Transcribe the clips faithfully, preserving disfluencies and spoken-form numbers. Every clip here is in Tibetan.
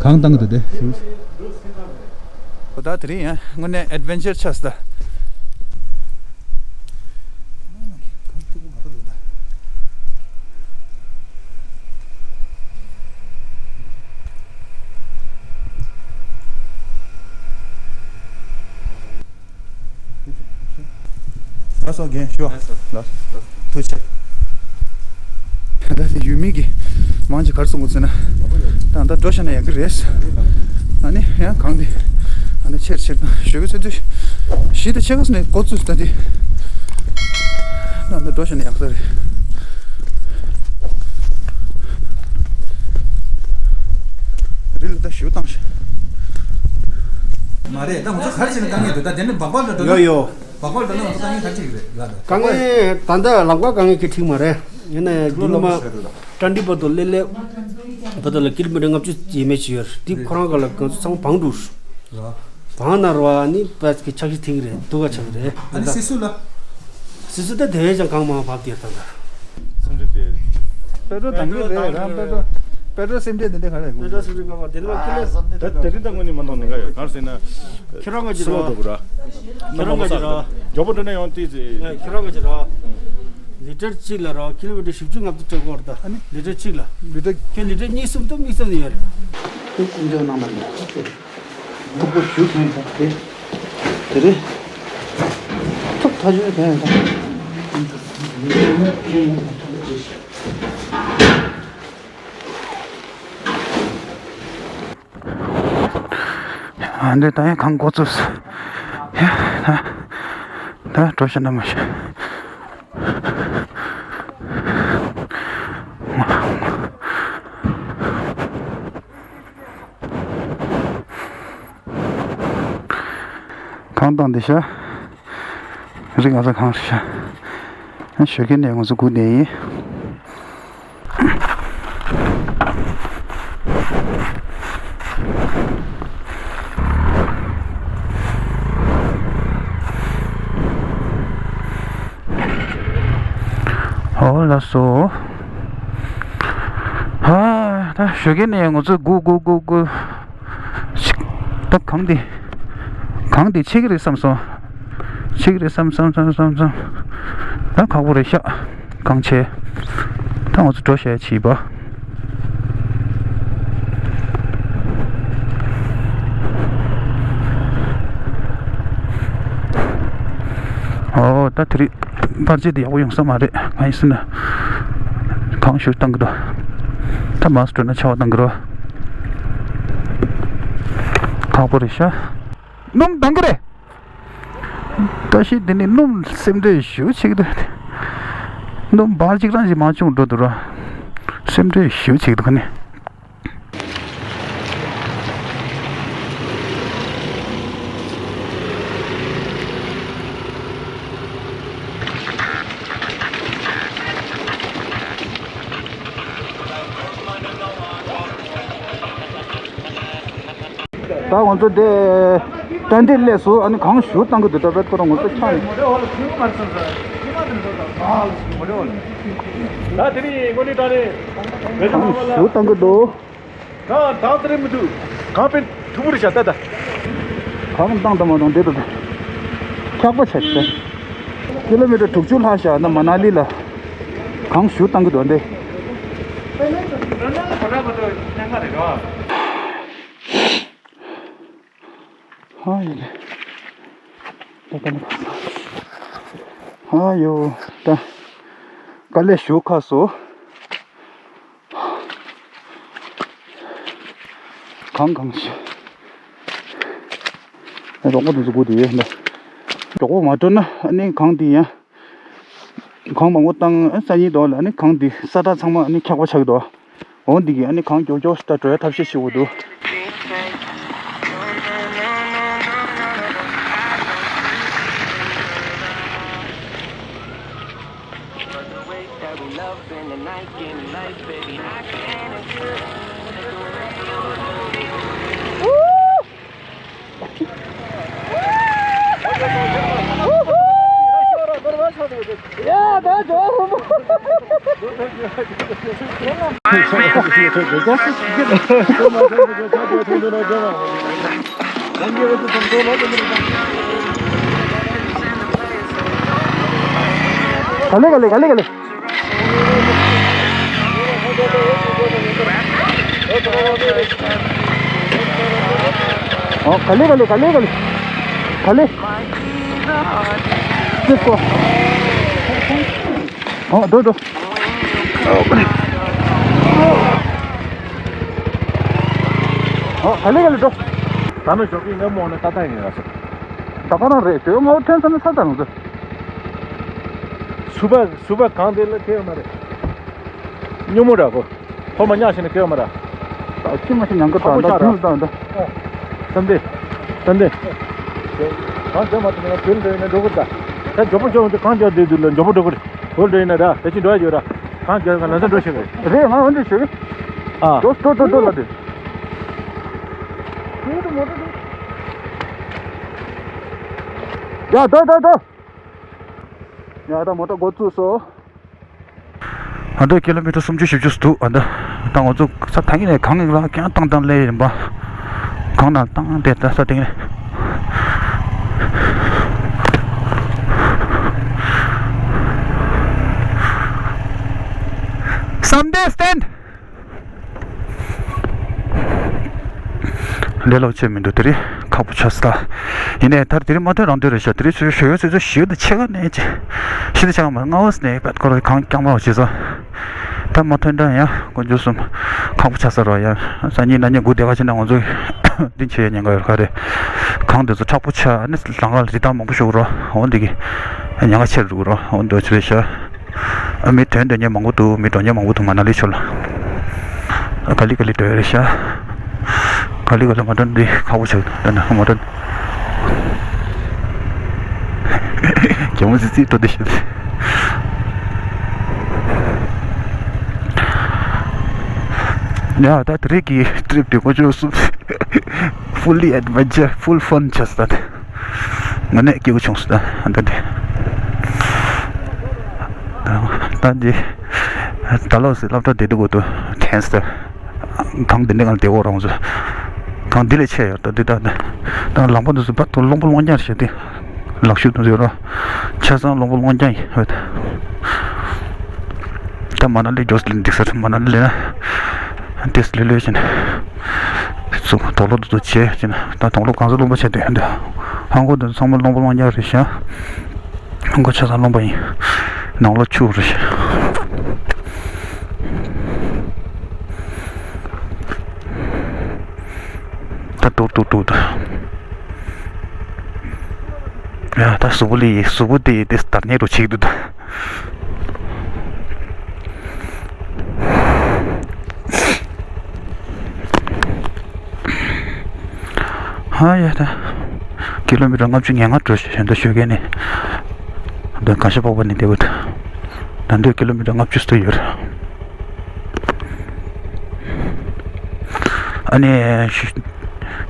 གང་བཏང་གི་འདུག་དེ། ད་དེ་རིང་ཡང་དངོས་གནས་ཨེ་ཌི་ཝེན་ཅར་ཆགས་སོང་ད། ལགས་སོ། རྒན་ཞུ། ལགས་སོ། ལགས་སོ། ཐུགས་རྗེ་ཆེ། ད་དེ་ཡུལ་མི་གི་མང་ཆེ་ག་རེ་གསུང་གི་ཟེར་ན། ད་ད་འགྲོ་ཤ་ན་ཡག་གི་རེད། ཨ་ནི་ཡང་གང་དེ་ཨ་ནི་ཆེར་ཆེར་དང་ཞོགས་ཀས་ཚོད་དུས་བཞི་དང་ཕྱེད་ཀ་ནས་འགོ་བཙུགས་ད་དེ། ད་ད་འགྲོ་ཤ་ན་ཡག་ས་རེད། རི་ལ་ད་ཞུ་བཏང་ཤག་མ་རེད། ད་ང་ཚོ་ག་རེ་བྱས་ན་དཀའ་ངལ་འདུག་ད་དེ་ནི་སྦག་སྦག་འདྲ་འགྲོ་ན། ཡོ་ཡོ། སྦག་སྦག་འགྲོ་ན་ང་ཚོ་དཀའ་ངལ་ག་རེ་འཕྲད་ཀྱི་རེད་ལགས། དཀའ་ངལ་ད་ལྟ་ལམ་ཁ་དཀའ་ངལ་གྱི་འཕྲད་མ་རེད། ཡིན་ན་ཡང་རྒྱུན་མ་ཏྲ་འདི་བར་དུ་ལེ་ལེ་བར་དུ་ལ་ཀི་ལོ་མི་ཊར་ལྔ་བཅུ་ཡས་མས་ཅིག་ཡོད་རེད། དེ་ཁོ་རང་ག་ལ་ང་ཚོ་ཚང་མ་བང་འགྲོ། ར། བང་ན་ར་བ་ནི་པས་ཀྱི་ཆག་ཤི་ཐིག་རེད། དུ་ག་ཆག་རེད། ཨ་ནི་སི་སུ་ལ། སི་སུ་ད་དེ་བས་ཀྱང་གང་མང་བབས་དེར་ད་ད། སེམས་ཁྲལ་དེ། པེ་ཏྲོ་དང་གི་རེད་ར། པེ་ཏྲོ། པེ་ཏྲོ་སེམས་ཁྲལ་དེ་འདྲ་ག་རེ། པེ་ཏྲོ་སེམས་ཁྲལ་ག་བ་དེ་ལ་ཀི་ལོ། ད་དེ་རིང་ད་དངོས་གནས་མ་གཏོང་ནི་ག་ཡོད་ག་རེ་ཟེར་ན། ཁྱེད་རང་ག་ཅི་སུ་ར། ལོ་འགྲོ་གི་ར། ཁྱེད་རང་ག་ཅི་ར། མགྱོགས་པོ་འགྲོ་ན་ཡང་དེ་ཟེར། ཁྱེད་རང་ག་ཅི་ར། ལི་ཊར་གཅིག་ལ་ར་ཀི་ལོ་མི་ཊར་བཞི་བཅུ་ལྔ་བཅུ་སྤྲད་དགོས་རེད་ད། ཨ་ནི། ལི་ཊར་གཅིག་ལ། ལི་ཊར། ཁྱོད་ལི་ཊར་གཉིས་གསུམ་དང་གཉིས་གསུམ་ཡོད་རེད། ཁོས་ཀུན་སྤྱོད་གནང་བ་ཡིན། ཐུག་པ་ཞུ་ཐོན་ཡོད་ད་དེ། དེ་རེད། ཐུག་ཐག་ཆོད་ཐོན་ཡོད་ད། ཨ་འདི་ད་ཡང་གང་འགོ་ཚུགས། ཡ་ད་ད་འགྲོ་ཤ་ན་མ་ཤ། གང་བཏང་འདི་ཤ། རི་ང་ཚ་གང་ཤ། ཞོགས་ཀས་ནས་ང་ཚོ་སྒུག་བསྡད་ཡིན། ཨོ་ལགས་སོ། ཧ། ད་ཞོགས་ཀས་ནས་ང་ཚོ་སྒུག་སྒུག་སྒུག་སྒུག་ད་གངས་འདི། གངས་འདི་ཆེ་གི་རེད་བསམ་སོང་། ཆེ་གི་རེད་བསམ་བསམ་བསམ་བསམ་བསམ། ད་ཁག་པོ་རེད་ཤག་གངས་ཆེ། ད་ང་ཚོ་འགྲོ་བཤད་བྱིས་པ། ཨོ་ད་དེ་རིང་པར་ཆས་འདི་ཡག་པོ་ཡོང་ས་མ་རེད། ང་ཡིན་ཟིན་ན་གངས་ཞུ་བཏང་གི་འདུག་ད་མར་འགྲོ་ན་ཆར་པ་བཏང་གི་རེད། ཁག་པོ་རེད་ཤག་སྣུམ་འདང་གི་རེད། བཀྲ་ཤིས་འདི་ནི་སྣུམ་སེམས་ཁྲལ་ཞེ་པོ་བྱེད་ཀྱི་འདུག་སྣུམ་འབར་གཅིག་རང་ཞིག་མ་བྱུང་འགྲོ་འདུག་ར། སེམས་ཁྲལ་ཞེ་པོ་བྱེད་ཀྱི་འདུག་ག་ནི། ད་ང་ཚོ་དེ་ཏན་ཏན་སླེབས་སོང་། ཨ་ནི་གངས་ཞུ་བཏང་གི་འདུག་ད་བེད་ཁོ་རང་ང་ཚོ་ཆ་ནས། ད་དེ་རིང་དངོས་གནས་དྲང་གནས་གངས་ཞུ་བཏང་གི་འདུག་ད་ད་དེ་རིང་མི་འདུག་གངས་དཔེ་མཐུག་པོ་རེད་ཤག་ད་ད། གངས་བཏང་དང་མ་བཏང་བསྡད་འདུག་འཁྱག་པ་ཆགས་ཤག་ཀི་ལོ་མི་ཊར་དྲུག་ཅུ་ལྷག་ཤག་ད་མ་ན་ལི་ལ་གངས་ཞུ་བཏང་གི་འདུག་འདི། ཧ་ཡོ། ད་དཀའ་ལས་ཁག་སོང་། ཧ་ཡོ། ད་དཀའ་ལས་ཞེ་པོ་ཁག་སོང་། གངས་གངས་ཤིག་རོགས་པ་དེ་ཚོ་སྒུག་བསྡད་ཡོད་ད། མགྱོགས་པོ་མ་འགྲོ་ན་ཨ་ནི་གངས་དེ་ཡང་། གངས་མང་པོ་བཏང་ཨ་སང་ཉིན་དོ་ལ་ཨ་ནི་གངས་དེ་ས་ཐག་ཚང་མ་ཨ་ནི་འཁྱག་པ་ཆགས་ཀྱི་འདུག་འོ་འདི་གིས་ཨ་ནི་གངས་མགྱོགས་མགྱོགས་ཤིག་ད་འགྲོ་ཡ་ཐབས་ཤེས་བྱེད་དགོས་འདུག་ཡ་ད་ཇོ་ཧོ་མོ། ག་ལེ་ག་ལེ་ག་ལེ་ག་ལེ། ཨོ་ག་ལེ་ག་ལེ་ག་ལེ་ག་ལེ། ག་ལེ། ཅི་ཀོ། ཨོ་འགྲོ་འགྲོ། ཨོ་ག་ལེ་ག་ལེ་འགྲོ། ད་ནི་ཞོགས་ཀྱི་ངའི་མོ་ནི་ཏག་ཏག་ཡིན་ར་སོ། ད་ག་རང་རེད་ཞོ་ངའོ་ཐོན་ས་ནི་ས་ད་རང་ཚོ། སུ་བ་སུ་བ་གང་དེ་ལ་ཐེ་ཡོད་མ་རེད། སྙོ་མོ་འདྲ་གོ། ཐོག་མ་ཉག་བཞིན་ནས་སྐྱེལ་བ་མ་ར། ད་ཁྱི་མ་ཤི་ཉང་གི་ཁ་པོ་ད་ཆགས་ར། ད་ད་ད། ད་འདི། ད་འདི། གང་བྱས་མ་ཐུབ་ན་དུས་འདྲ་ཡིན་ན་འགྲོ་གི་ད། ད་མགྱོགས་པོ་མགྱོགས་པོ་གང་བྱས་དུས་དུས་ལ་མགྱོགས་པོ་འགྲོ་གི་རེད། འོ་འདྲ་ཡིན་ན་ར་ད་ཅི་འགྲོ་ཡ་ཡོད་ར། གང་བྱས་གང་ལམ་སང་འགྲོ་ཤེས་གི་རེད། རེད་ང་འོ་འདྲ་ཞུ་གི། ཨ། འགྲོ་འགྲོ་འགྲོ་འགྲོ་ལ་དུས། ཡ་ད་ད་ད། ཡ་ད་མོ་ཊ་འགོ་བཙུགས་སོ། ཨ་འདྲ་ཀི་ལོ་མི་ཊར་སུམ་ཅུ་བཞི་བཅུ་ཙམ་འདུག་ཨ་འདྲ། ད་ང་ཚོ་ས་ཐང་གི་ནས་གང་ལ་ཀྱང་བཏང་བཏང་སླེབས་ཡིན་པ། གང་ན་བཏང་བསྡད་ད་ས་སྟེང་ནས། Someday stand. ལས་སླ་པོ་ཆེ་མི་འདུག་དེ་རིང་ཁག་པོ་ཆགས་སོང་ད། ཡིན་ནའི་ད་དེ་རིང་མ་ཐོན་རང་འདོད་རེད་ཤག་དེ་རིང་ཞོ་ཞོ་ཡོད་ཚོད་ཚོད་ཞིག་ཏུ་ཆེ་ག་ནས་ཅི། ཤི་ཏུ་ཆགས་མ་ལྔ་བ་སི་ནས་པད་ཀོ་ར་གང་རྐྱང་མ་བ་བྱེད་ས། ད་མ་ཐོན་འདྲ་ཡང་དཀོན་མཆོག་གསུམ། ཁག་པོ་ཆགས་ས་རོ་ཡ། སང་ཉིན་གནངས་ཉིན་སྒུག་བསྡད་ཁ་ཕྱིན་ན་ང་ཚོ་འདི་བྱེད་ཡ་ཉེན་ཁ་ཡོད་ཁ་རེད། གང་དེ་ཚོ་མཁྲེགས་པོ་ཆགས་ནི་ལང་ཀ་ལ་རི་དྭགས་མང་པོ་ཤོར་རོ་འོ་འདི་གི་ཉེན་ཁ་ཆེར་འགྲོ་གི་རོ་འོ་འདི་བྱེད་རེད་ཤག་ཨ་མི་དོན་དོན་མཁན་མང་པོ་འདུག་མི་འགྲོ་མཁན་མང་པོ་འདུག་མ་ན་ལི་ཕྱོགས་ལ། ཨ་ག་ལི་ག་ལི་འགྲོ་ཡ་རེད་ཤག་ག་ལི་ག་ལི་མ་འགྲོ་འདི་ཁག་པོ་ཆགས་འདུག་ད་ན་མ་འགྲོ། རྒྱ་མོ་ཙི་ཙི་འགྲོ་འདི་ཤོད། ཡ་ད་དེ་རིང་གི་ཊི་རིབ་འདི་ཀོ་ཅོ་སུ། Fully adventure, full fun ཆགས་སོང་ད། ང་ནས་སྐྱིད་པོ་བྱུང་སོང་ད་ད་འདི། ད་འདི། ད་ལོག་སི་སློབ་གྲྭ་བསྡད་འདུག་གོ་དུ་ཐེངས་ད། གང་འདི་འདྲ་གང་བསྡད་འོ་རང་ཚོ། གང་འདི་ལས་ཆེ་ཡོད་ད་འདི་ད་ད། ད་ལམ་པ་འདི་ཚོ་བར་དུ་རླུང་པོ་སློང་རྐྱང་རེད་ཤག་དེ། ལག་ཤུབས་དུ་ཡོད་ར། ཆ་ཚང་རླུང་པོ་སློང་རྐྱང་ཡིན་ཧོད། ད་མ་ན་ལི་འགྲོ་སི་ལི་འདུག་ས་མ་ན་ལི་ལི་ན། དེ་སི་ལི་ལི་བྱས་ནས། སུ་དོག་ལོ་དུ་བྱས་བྱས་ནས་ད་དོག་ལོ་གང་ས་རླུང་པ་བྱས་དུས་ཧོད། ཧང་གོ་དུ་ཚང་མ་རླུང་པོ་སློང་རྐྱང་རེད་ཤག་ཧང་གོ་ཆ་ཚང་རླུང་པ་ཡིན། ནང་ལོགས་ཆུ་རེད་ཤག་ད་དུར་དུར་དུར་དུ། ཡ་ད་གཟུགས་པོ་ལི་ཡི་གཟུགས་པོ་དེ་ཡི་དེ་དར་ནས་རུ་ཆིག་ཏུ་ད། ཧ་ཡ་ད། ཀི་ལོ་མི་ཊར་ལྔ་བཅུ་ང་ལྔ་འགྲོ་ཞིག་ཞོན་དུ་ཞོད་མཁན་ནི། འདི་ག་ཤ་པག་པ་ནི་དེ་བུད། ད་འདོད་ཀི་ལོ་མི་ཊར་ལྔ་བཅུ་སུ་ཡོད། ཨ་ནི།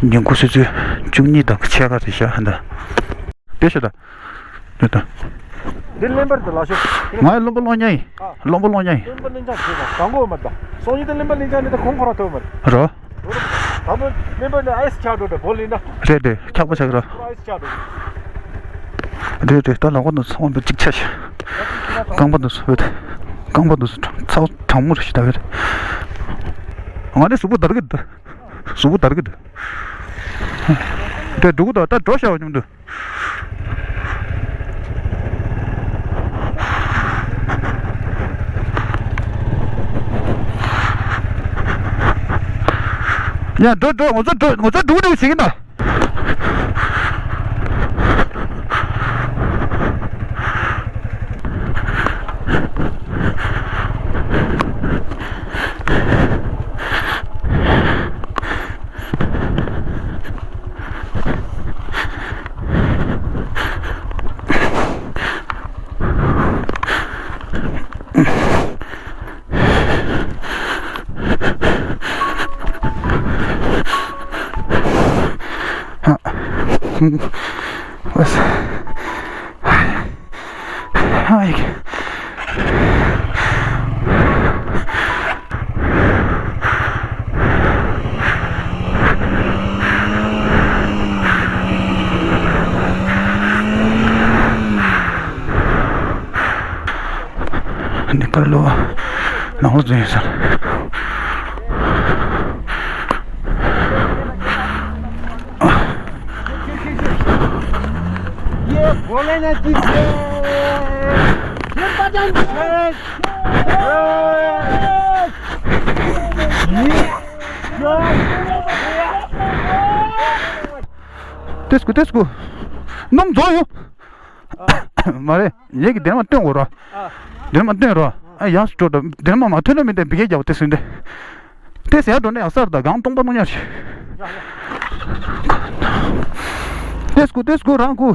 ཉིན་གུང་ཆུ་ཚོད་བཅུ་གཉིས་དང་ཕྱེད་ཀ་རེད་ཤག་ཧ་ད། དེ་ཤོད་ད། དེ་ད། འདི་ལེན་པར་དུ་ལ་ཤོད། ང་ལོན་པོ་ལོན་ཉ་ཡིན། ཨ། ལོན་པོ་ལོན་ཉ་ཡིན། ལེན་པར་ལེན་ཆ་ཞིག་དང་གོ་མ་ད། སོང་ཉིན་དུ་ལེན་པར་ལེན་ཆ་ནི་ད་ཁོང་ཁོ་ར་ཐོབ་མ་རེད། རོ། ད་མོ་ལེན་པར་ནི་ཨའི་སི་ཆགས་འགྲོ་ད་བོ་ལིན་ད། རེད་རེད་འཁྱག་པོ་ཆགས་རོ། ཨའི་སི་ཆགས་འགྲོ། རེད་རེད་ད་ལ་གོ་ནུ་ཚོང་བུ་གཅིག་ཆ་ཤ། རྐང་པ་ནུ་སུ་བེད། རྐང་པ་ནུ་སུ་ཚ་བོ་གྲང་མོ་རེ་ཞིག་ད་བེད། ང་ནི་གཟུགས་པོ་དར་གི་འདུག་གཟུགས་པོ་དར་གི་འདུག་དེ་འགྲོ་གི་འདུག་ད་འགྲོ་ཤ་བ་མཉམ་དུ། ཡ་འགྲོ་འགྲོ་ང་ཚོ་འགྲོ་ང་ཚོ་འགྲོ་འགྲོ་བྱེད་ཀྱི་ན། ནི་པར་ལོ་ནང་ལོ་ཙམ་ཡོད་ས་རེད། ཏེས་ཀུ་ཏེས་ཀུ། སྣུམ་རྫོགས་ཡོང་། མ་རེད། ངེད་ཀྱི་འདིར་མ་སྟོན་དགོས་རོ། འདིར་མ་སྟོན་རོ། ཨ་ཡག་སུ་འགྲོ་འདུག་འདིར་མ་མ་ཐོན་ན་མི་འདི་འབི་གས་རྒྱག་པ་དེ་སུན་ཏེ། དེ་ཟེར་འགྲོ་ནས་ཡག་སར་དང་གང་སྟོང་པ་མ་ཉར་ཞིག་ཏེས་ཀུ་ཏེས་ཀུ་རང་ཀུ།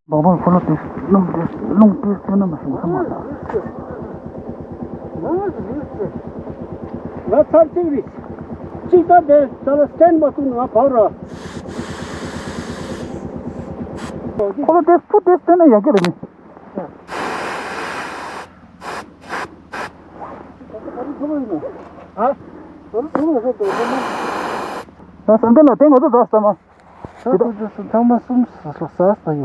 བང་བང་ཁོ་ལོ་དེ་རླུང་དེ་རླུང་དེ་ཚོན་ན་མ་ཤེས་ས་མ་ལ། ང་ཚར་གཅིག་རེད། གཅིག་ད་དེ་ད་ལ་སྟན་མ་ཐུབ་ན་ང་བབ་ར། ཁོ་ལོ་དེ་སུ་དེ་སྟན་ན་ཡག་གི་རེད་ནི། ཨ། ད་སང་དེ་ལ་དེ་ང་ཚོ་ཟ་ས་མ། ད་ཁོ་ཚོ་ཚང་མ་གསུམ་ཟ་ས་ཡོད།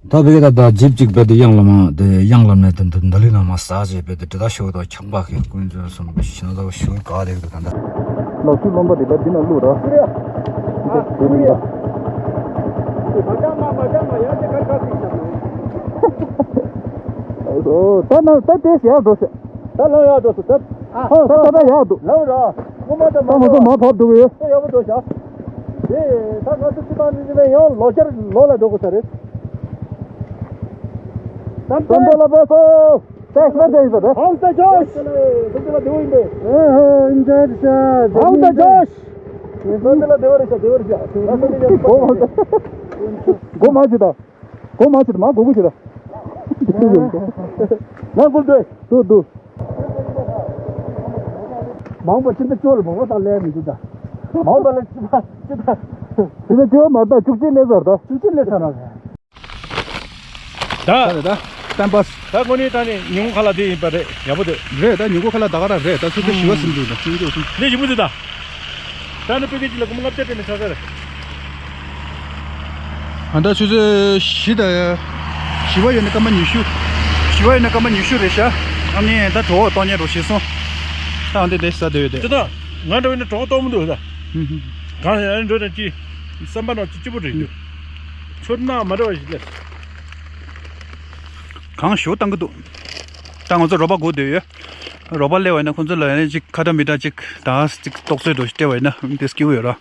ད་བི་ག་ད་ད་ཇིབ་གཅིག་བེད་དེ་གཡང་ལ་མ་དེ་གཡང་ལ་མ་དེ་འདི་འདི་ལི་ན་མ་ཟ་ཟེར་བེད་དེ་དེ་ད་ཤོག་ད་ཁྱག་པ་གི་ཀུན་ཚོད་སོང་བི་ཤི་ན་ད་ཤོག་ག་དེ་གི་ད་ད། ལག་ཆུ་རློན་པ་དེ་ད་འདི་ན་བླུག་ར། དེ་དེ་མི་ད། ཨོ་ད་ན་ད་དེ་ཞེ་འགྲོ་ཞེ། ད་ལོ་ཡག་འགྲོ་སོང་ད། ཨ་ཧོ་ད་ད་ད་ཡག་འདུག་ལོ་ར། ངོ་མ་ད་ད་ང་ཚོ་མ་བབས་འདུག་གི་ད་ཡག་པོ་འགྲོ་ཤག་དེ་ད་ང་ཚོ་ཅི་མ་ནི་ནི་ཡང་ལོ་བཅར་ལོ་ལ་འགྲོ་དགོས་ས་རེད། ད་ད་ལ་བས་སོ། ད་ཤ་ད་ཡིན་ས་རེད། ཧང་ད་ཇོཤ། ད་ལ་བདེ་བོ་ཡིན་པས། ཨ་ཧོ་ཡིན་ད་ཤ། ཧང་ད་ཇོཤ། ད་ལ་བདེ་བོ་རེད་ཤག་བདེ་བོ་རེད་ཤག་ང་ཚོ་ནི་ཡང་སྒོ་མ་ཇི་ད། སྒོ་མ་ཕྱེ་ད། མ་སྒོ་ཕྱེ་ད། ང་ཀུན་སྡོད། སྡོད་སྡོད། མང་པོ་ཕྱི་ཟླ་བཅུ་ལ་མང་པོ་དང་ལས་མི་འདུག་ད། མང་པོ་ལ་ཕྱི་ཟླ་ཕྱི་ཟླ། ཕྱི་ཟླ་བཅུ་མ་ད་བཅུ་གཅིག་ལས་ཟེར་ད། བཅུ་གཅིག་ལས་ཟེར་ན། ད་རེད་ད། ཏན་པ། ད་དངོས་གནས་ད་ནི་ཉིན་གུང་ཁ་ལག་དེ་ཡིན་པ་རེད། ཡག་པོ་འདུག་རེད་ད། ཉིན་གུང་ཁ་ལག་ད་ག་རང་རེད་ད། ཆུ་ཚོད་བཞི་པ་ཟིན་འདུག་ད། ཆུ་ཚོད་གསུམ། ལས་ཞིབ་མོ་ཟིག་ད། ད་ནི་པི་ཀི་ཅི་ལ་ཀུམ་ལབ་ཏེ་ཏེ་ནི་ཆགས་ས་རེད། ཨ་ད་ཆུ་ཚོད་བཞི་དང་བཞི་པ་ཡོད་ནི་སྐར་མ་ཉི་ཤུ། བཞི་པ་ཡོད་ནི་སྐར་མ་ཉི་ཤུ་རེད་ཤག་ཨ་ནི་ད་གྲོད་ཁོག་ལྟོགས་ཉེན་རོ་ཞེས་སོང་། ད་འདི་འདི་ཟ་འདོད་ཡོད་དེ། ཅི་ད་ང་འགྲོ་ཡིན་ན་གྲོད་ཁོག་ལྟོགས་མི་འདུག་ད། ཧུམ་ཧུམ། གང་ཡང་འགྲོ་ན་ཅི། བསམ་པ་ནང་ཅི་སྐྱིད་པོ་རེད་འདུག་ཆོར་ན་མ་འདྲ་བ་ཞིག་ལས། གང་ཞོ་བཏང་གི་འདུག་ད་ང་ཚོ་རོགས་པ་སྒུག་བསྡད་ཡོད། རོགས་པ་སླེབས་པ་ཡིན་ན་ཁོང་ཚོ་ལ་ཡང་ཅིག་ཁ་ཏ་མི་ཏ་ཅིག་དང་ཅིག་རྟོག་བཟོས་འགྲོ་ཞིག་སྤྲད་པ་ཡིན་ན་དེ་སྐྱིད་པོ་ཡོད་ར།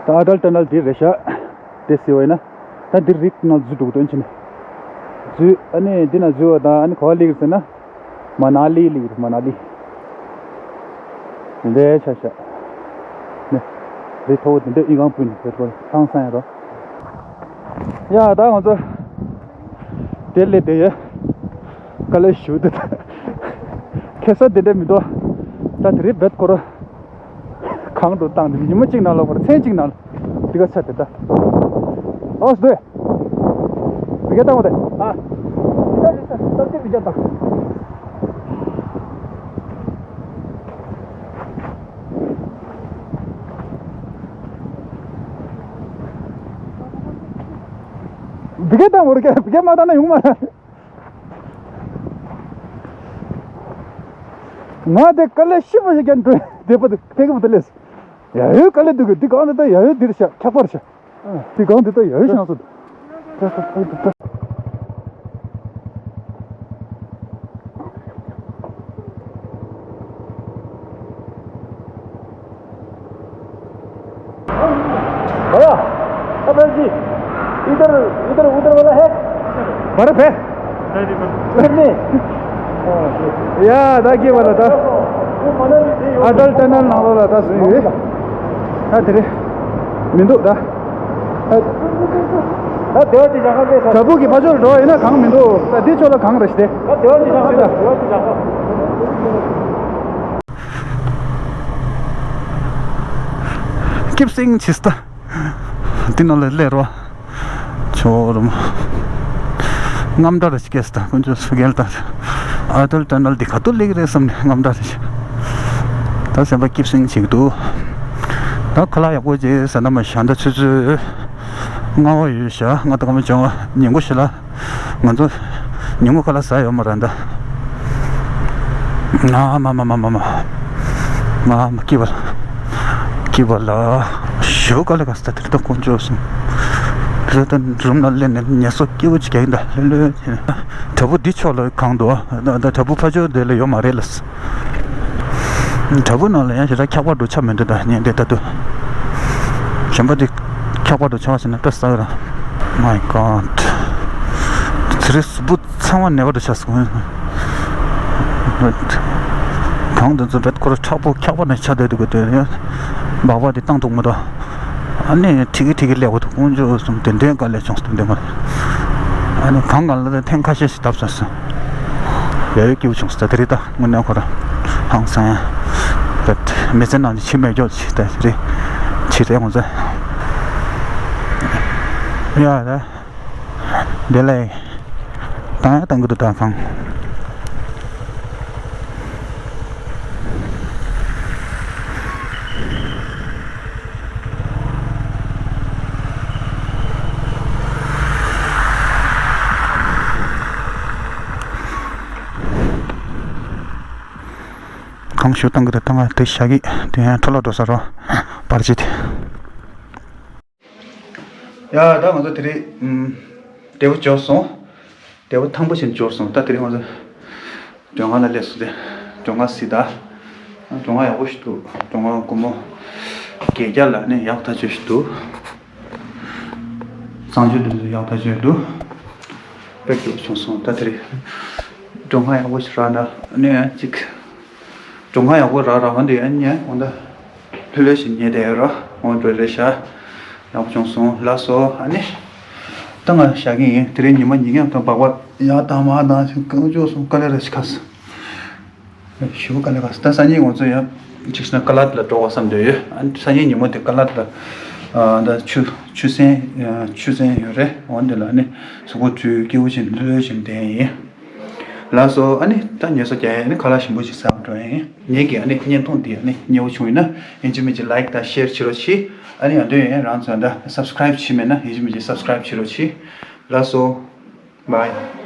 ད་ཨ་ཏལ་ཏ་ནལ་འདི་རེད་ཤག་དེ་ཟེར་བ་ཡིན་ན། ད་འདིར་རིག་ནང་འཛུལ་འགྲོ་གི་དོན་ཆེ་ནས། འཛུལ་ཨ་ནི་འདི་ན་འཛུལ་བ་དང་ཨ་ནི་ག་བ་སླེབས་ཟེར་ན། མ་ན་ལི་སླེབས་རེད། མ་ན་ལི། འདི་འདྲའི་ཆ་ཤག་ནི། རི་མཐོ་བོ་འདི་འདྲ་ཨི་ཁང་ཕུ་ནི་རེད་པ་ཧང་སང་ཡ་རོ། ཡ་ད་ང་ཚོ། དེ་ལས་དེ་ཡོད། དཀའ་ལས་ཞུ་དེ་ད། ཁེ་ས་དེ་འདྲ་མི་འདུག་ད་དེ་རིང་བེད་ཁོ་ར། གང་དུ་བཏང་དེ་ཉི་མ་གཅིག་ནང་ལ་ཁོ་ར་མཚན་གཅིག་ནང་ལ། འདི་ག་ཆ་དེ་ད། ཨོ་སྡོད། བི་ག་བཏང་བ་དེ། ཨ། བི་ག་རེད་ས་སྟབས་བདེ་བི་ག་བཏང་། བི་ག་བཏང་བ་རེད་ཀ་བི་ག་མ་བཏང་ན་ཡོང་མ་རེད། ང་དེ་དཀའ་ལས་ཤི་བ་ཞིག་ཀྱང་འགྲོ་བདེ་པོ་དེ་ཕེག་པོ་དེ་ལས། ཡ་ཡོད་དཀའ་ལས་འདུག་གི་འདི་གང་དེ་ད་ཡ་ཡོད་འདིར་ཤ་ཁྱག་པར་ཤ། འདི་གང་དེ་ད་ཡ་ཡོད་ཤང་སོ། भैया, अबे जी, इधर, इधर, उधर वाला है? बर्फ है? नहीं, नहीं, बर्फ। नहीं। या, दा के वाला था? वो मनाली से, वो अटल टनल नाम वाला था, सुनिए। हाँ, तेरे। मिंदो, दा। ད་དེ་བ་ཅིག་བཞག་ག་འདྲ་ས། ད་བུ་གི་ཕ་ཆོར་འགྲོ་ཡིན་ན་གང་མི་འདུག་ད་འདི་ཆོ་ལ་གང་རེ་ཞིག་དེ། ད་དེ་བ་ཅིག་བཞག་ག་འདྲ་ས། དེ་བ་ཅིག་བཞག་ག Keep singing, sister. འདི་ནང་ལ་སླེབས་རོགས། ཆོག་རུམ། རྔམ་སྐྲག་རེ་སྐྱེས་སོང་། དཀོན་མཆོག་གསུམ། རྒན་ལགས། ཨ་ཏུལ་ཊ་ནལ་འདི་ག་དུས་སླེབས་རེད་བསམ་ནས་རྔམ་སྐྲག་རེ། ད་སེམས་པ་སྐྱིད་སིང་ཞིག་འདུག་ད་ཁ་ལག་ཡག་པོ་ཅིག་ཟ་ན་མ་ཤ་འདི་ཆུ་ཚོད་ལྔ་པ་ཡོད་ཤག་ང་ད་ག་མ་བྱུང་བ་ཉིན་གུང་ཞིག་ལ། ང་ཚོ་ཉིན་གུང་ཁ་ལག་ཟ་ཡོད་མ་རེད་ད། ཨ་མ་མ་མ་མ་མ། མ་མ་སྐྱིད་པ་ལ། སྐྱིད་པ་ལ། ཞོ་དཀའ་ལས་ཁག་ས་དེ་རིང་ད་དཀོན་མཆོག་གསུམ། དེ་རིང་ད་རུམ་ནང་སླེབས་ནས་ངལ་གསོ་སྐྱིད་པོ་ཅིག་རྒྱག་གིན་ད་ལྷོད་ལྷོད་བྱས་ནས། བྲག་ཕུག་འདི་ཕྱོགས་ལ་གང་འདུག་ད་ད་བྲག་ཕུག་ཕར་ཕྱོགས་དེ་ལ་ཡོད་མ་རེད་ལ། བྲག་ཕུག་ནང་ལ་ཡང་ཞེ་དྲག་འཁྱག་པ་འགྲོ་ཆ་མི་འདུག་ད་ཉིན་དེ་ད་དུ། གཞན་པ་དེ་འཁྱག་པ་འགྲོ་ཆ་བ་ཟེར་ན་དཔེ་བསགས་ར། My God། དེ་རིང་གཟུགས་པོ་ཚང་མ་ནད་པ་འདྲ་ཆགས་སོང་། གངས་འདི་ཚོ་རྦད་ཁོ་ར་མཁྲེགས་པོ་འཁྱག་པ་ནང་ཆགས་བསྡད་འདུག་གི་དེ་རིང་སྦག་སྦག་དེ་བཏང་ཐུབ་མི་འདུག་ཨ་ནི་ཁྲིག་གེ་ཁྲིག་གེ་སླེབས་འདུག་དཀོན་མཆོག་གསུམ། དེ་འདྲའི་དཀའ་ལས་བྱུང་སོང་དེ་མ། ཨ་ནི་གངས་སྒང་ལ་ཐེངས་ཁ་ཤས་ཤིག་བརྡབས་ཚར་སོང་། ཡ་ཡོ་སྐྱིད་པོ་བྱུང་སོང་ད་དེ་རིང་ད་དངོས་གནས་ཁོ་ར་ཧང་སང་ཡ། རྦད་མི་ཚེ་ནང་གི་ཕྱི་མེད་སྐྱོ་ཅིག་ད་དེ་རིང་ཕྱི་རེད་ངོ་ཚ། ཡ་ད། བདེ་ལེགས། བཏང་ཡ་བཏང་གི་འདུག་ད་གང་། གང་ཞུ་བཏང་གི་འདུག་ད་ང་དེ་ཞག་གི་དེ་ཡང་འཕྲོ་བརླག་འགྲོ་ས་རོ་པར་ཅིག་དེ། ཡ་ད་ང་ཚོ་དེ་རིང་ཨམ། འདྲ་པོ་འབྱོར་སོང་། འདྲ་པོ་ཐང་པོ་ཞིག་འབྱོར་སོང་། ད་དེ་རིང་ང་ཚོ་མགྲོན་ཁང་ལ་སླེབས་སོང་སྟེ། མགྲོན་ཁང་གཟིགས་ད། མགྲོན་ཁང་ཡག་པོ་ཞིག་འདུག་མགྲོན་ཁང་སྒོ་མོ་བརྒྱད་བརྒྱ་ལ་ནི་ཡག་ཐག་ཆོད་ཞིག་འདུག་གཙང་ཆུ་དེ་ཚོ་ཡག་ཐག་ཆོད་འདུག་དཔེ་སྐྱིད་པོ་བྱུང་སོང་། ད་དེ་རིང་མགྲོན་ཁང་ཡག་པོ་ཞིག་རག་ན་ནི་ཅིག་མགྲོན་ཁང་ཡག་པོ་རག་རག་འདི་ཡང་ཉན་འོ་ད། ལྷོད་ལྷོད་ཞིག་ཉལ་བསྡད་ཡོད་ར། འོ་འགྲོ་རེད་ཤག་ཡག་པོ་བྱུང་སོང་། ལགས་སོ། ཨ་ནི། ད་ང་བཞག་གི་ཡིན། དེ་རིང་ཉི་མ་ཉིན་མཚན་དང་སྦག་སྦག་ཡར་དང་མར་དང་ཞིག་གང་བྱུང་སོང་། དཀའ་ལས་ར་ཞིག་ཁག་སོང་། ཞེ་པོ་དཀའ་ལས་ཁག་སོང་། ད་སང་ཉིན་ང་ཚོ་ཡང་ཅིག་ན་ཀ་ལ་ལ་འགྲོ་བ་བསམ་འདོད་ཡོད། ཨ་ནི་སང་ཉིན་ཉིན་མོ་དེ་ཀ་ལ་ལ་ཨ་ད་ཆུ་ཆུ་ཚན་ཨ་ཆུ་ཚན་ཡོད་རེད། འོ་འདི་ལ་ནི་གཟུགས་པོ་བཀྲུས་སྐྱིད་པོ་བྱས་ལྷོད་ལྷོད་བྱས་བསྡད་ཡིན། ལགས་སོ། ཨ་ནི་ད་ངལ་གསོ་རྒྱག་ཡ་ནི་ཁ་ལག་ཞིམ་པོ་ཞིག་ཟ་འགྲོ་ཡིན། ངེད་ཀྱི་ཨ་ནི་བརྙན་ཐུང་འདི་ཨ་ནི་མཉེས་པོ་བྱུང་ཡོད་ན་ཡིན་གཅིག་མིན་གཅིག་ལའིཀ་དང་ཤེར་བྱེད་རོགས་གྱིས། ཨ་ནི་ཡང་དོན་ཡང་རང་ཚོ་ད་སབ་སི་ཀ་རའིབ་བྱས་མེད་ན་ཡིན་གཅིག་མིན་གཅིག་སབ་སི་ཀ་རའིབ་བྱེད་རོགས་གྱིས། ལགས་སོ། བྷའི།